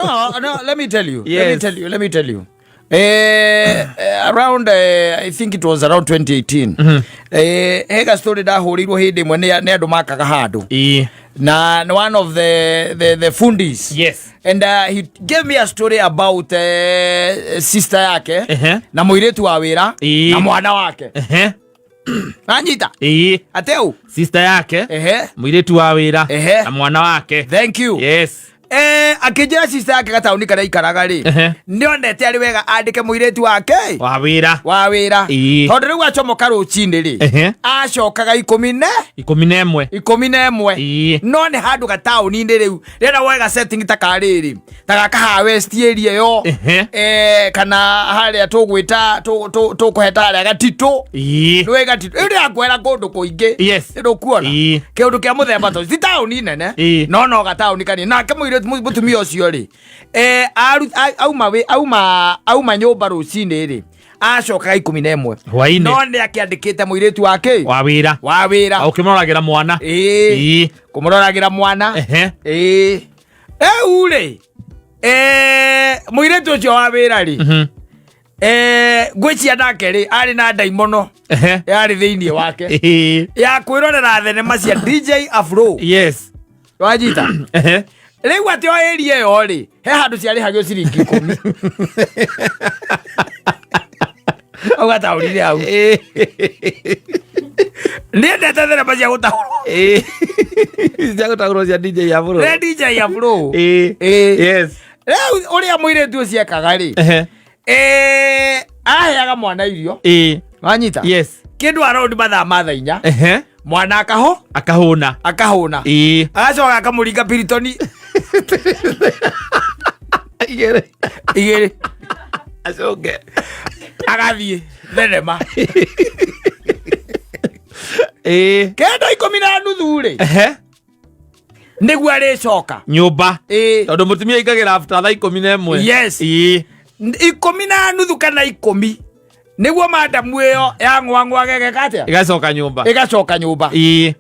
No, let me tell you. Let me tell you. Let me tell you. Around I think it was around 2018. Hega story ndahũrĩirwo hĩndĩ ĩmwe nĩ andũ makaga handũ na nĩ one of the fundis and he gave me a story about sister yake na mũirĩtu wa wĩra na mwana wake. Anyita ateu. Sister yake, mũirĩtu wa wĩra na mwana wake. Thank you. Akĩnjĩra sister yake gataũni karĩa ikaraga rĩ, nĩonete arĩ wega andĩke mũirĩtu wake wa wĩra. Wa wĩra. Tondũ rĩu acomoka rũcinĩ rĩ, acokaga ikũmi ne 11. 11. No nĩ handũ gataũni-inĩ rĩu rĩrĩa wega setting ta karĩrĩ ta gaka ha West area ĩyo, kana harĩa tũgwĩta tũkũheta harĩa Gatitũ. Nĩwĩ Gatitũ rĩu ndĩrakwĩra kũndũ kũingĩ. Nĩndũkuona kĩũndũ kĩa mũthemba to ti taũni nene, no gataũni kanini. Nake mũirĩtu mũtumia ũcio rĩ, auma nyũmba rũcinĩ rĩ, acokaga 11 Hwaĩ-inĩ. No nĩ akĩandĩkĩte mũirĩtu wake wa wĩra wa wĩra ũkĩmũroragĩra mwana. Ĩĩ, kũmũroragĩra mwana. Ĩĩ, rĩu rĩ, mũirĩtu ũcio wa wĩra rĩ, ngwĩcia nake rĩ arĩ na ndaimono yarĩ thĩinĩ wake ya kwĩrorera thenema cia DJ Afro. Wanyita? Rĩu atĩ o area ĩyo rĩ, he handũ ciarĩhagio ciringi 10 au gataũri-inĩ hau. Nĩendete thenema cia gũtaũrwo. Cia gũtaũrwo cia DJ Afro. Nĩ DJ Afro. Ĩĩ. Rĩu ũrĩa mũirĩtu ũcio ekaga rĩ, aheaga mwana irio. Wanyita? Yes. Kĩndũ around mathaa ma thaa 4, mwana akaho akahũna. Akahũna. Agacoka akamũringa piritoni 2. 2. Acoke agathiĩ thenema. Kĩndũ 10:30 rĩ, nĩguo arĩcoka nyũmba. Ĩĩ. Tondũ mũtumia aikagĩra after thaa 11. Yes. 10:30 kana 10 nĩguo madamu ĩyo ya ng'wang'wa gegeka atĩa. Ĩgacoka nyũmba. Ĩgacoka nyũmba. Rĩu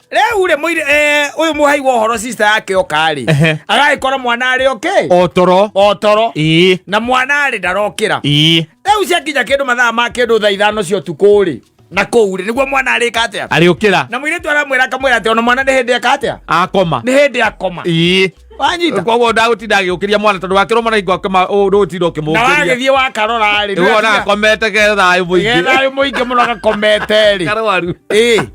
rĩ, mũirĩ ũyũ mũhai wa ũhoro, sister yake oka rĩ, agagĩkora mwana arĩ okay. O toro. O toro. Na mwana arĩ ndarokĩra. Rĩu ciakinya kĩndũ mathaa ma kĩndũ thaa 5 cia ũtukũ rĩ, na kũu rĩ, nĩguo mwana arĩka atĩa. Arĩũkĩra. Na mũirĩtu aramwĩra, akamwĩra atĩ ona mwana nĩ hĩndĩ eka atĩa. Akoma. Nĩ hĩndĩ akoma. Wanyita? Koguo ndagũtinda agĩũkĩria mwana tondũ wakĩrwo mwana hingo akĩma ndũgũtinda Na ũkĩmũkĩria. Wagĩthiĩ wakarora rĩ, Nĩwona akomete ke thayũ ge mũingĩ. Thayũ mũingĩ mũno gakomete rĩ. Karwaru. Ĩĩ.